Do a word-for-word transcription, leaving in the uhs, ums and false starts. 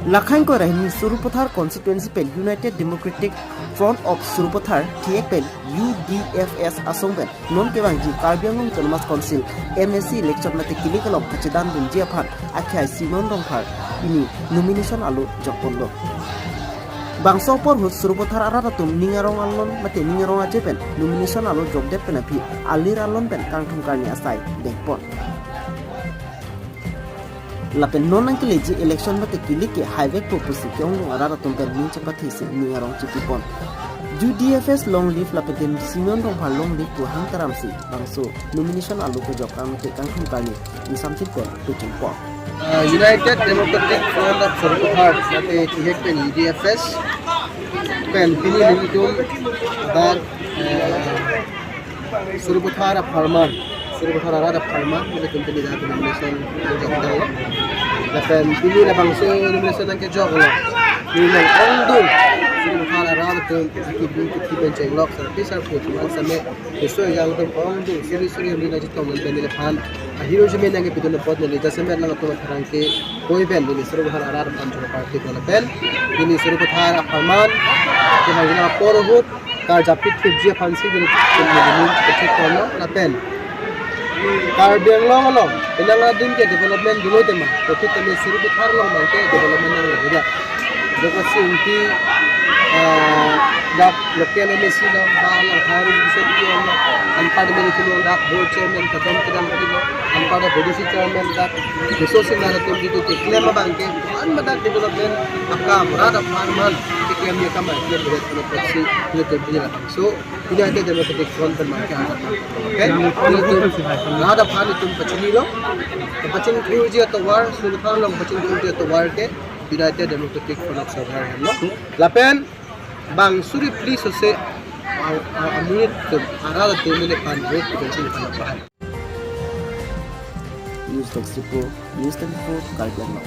Lakhang ko rahini Sarupathar constituency pen United Democratic Front of Sarupathar thihek pen U D F S asong pen non kevangji Karbi Anglong Autonomous Council M A C election mate kilik along kachedandunji aphan akhai Simeon Rongphar pini nomination alo jokponlo. Bangso apor ahut Sarupathar arat atum ning arong alon mate ning arong aje pen nomination alo jokdet pen aphi alir alon pen kangthum karni asai dengpon. Lapen non nangkeleji election mate kilik ke haivekpo pusi ke-ongdung arat atum pen ning chepathesi ning arong chipipon. U D F S long live lapen Simeon Rongphar long live pu hang taramsi bangso nomination alo kejok kangthum karni ingsamjit pen pachunpon. Uh, United Democratic Front of Sarupathar mate thihek pen U D F S pen pini nelitum dak, eh, Sarupathar apharman, Sarupathar arat apharman, nelitum pini dak nomination jokdamlo. Lapen pini labangso nomination nangkejoklo. Pini nang-ongdung Sarupathar arat atum akidung kithi pen chenglok sarpi sarpo atum an same keso ejang atum ongdung suri suri amri nangchetong pen neliphan ahirjume nangkepidun apot neli jasemet lang atum apharang ke koi pen neli Sarupathar arat aphan choro party ko lapen neli Sarupathar apharman kevangji apor ahut karjapit thipji aphansi neli neli neli kechek kono lapen Karbi Anglong along penang adin ke development dolo tema, tapi temi Sarupathar along abang ke development nang lagi dak. Joko singki, eh, dak local M A C along, ba along higher education along, anpar meri along dak board chairman kadam kadam along, anpar dak B D C chairman dak, resource na tum di tu klem abang ke, an madak development akam rat apharman keklem ya kamai klem berat kono proxy, berat berat. So, United Democratic Front pen abang ke ada. Okay? Rat aphan itum pachinilo. Pachingthurji atovar, Sarupathar along pachingthurji atovar ke United Democratic Front of Sarupathar henlo. Lapen bang suri please ose a- a- amonit atum arat atum neliphan vote pensi neliphan aphan. News Desk Report, News twenty-four, Karbi Anglong.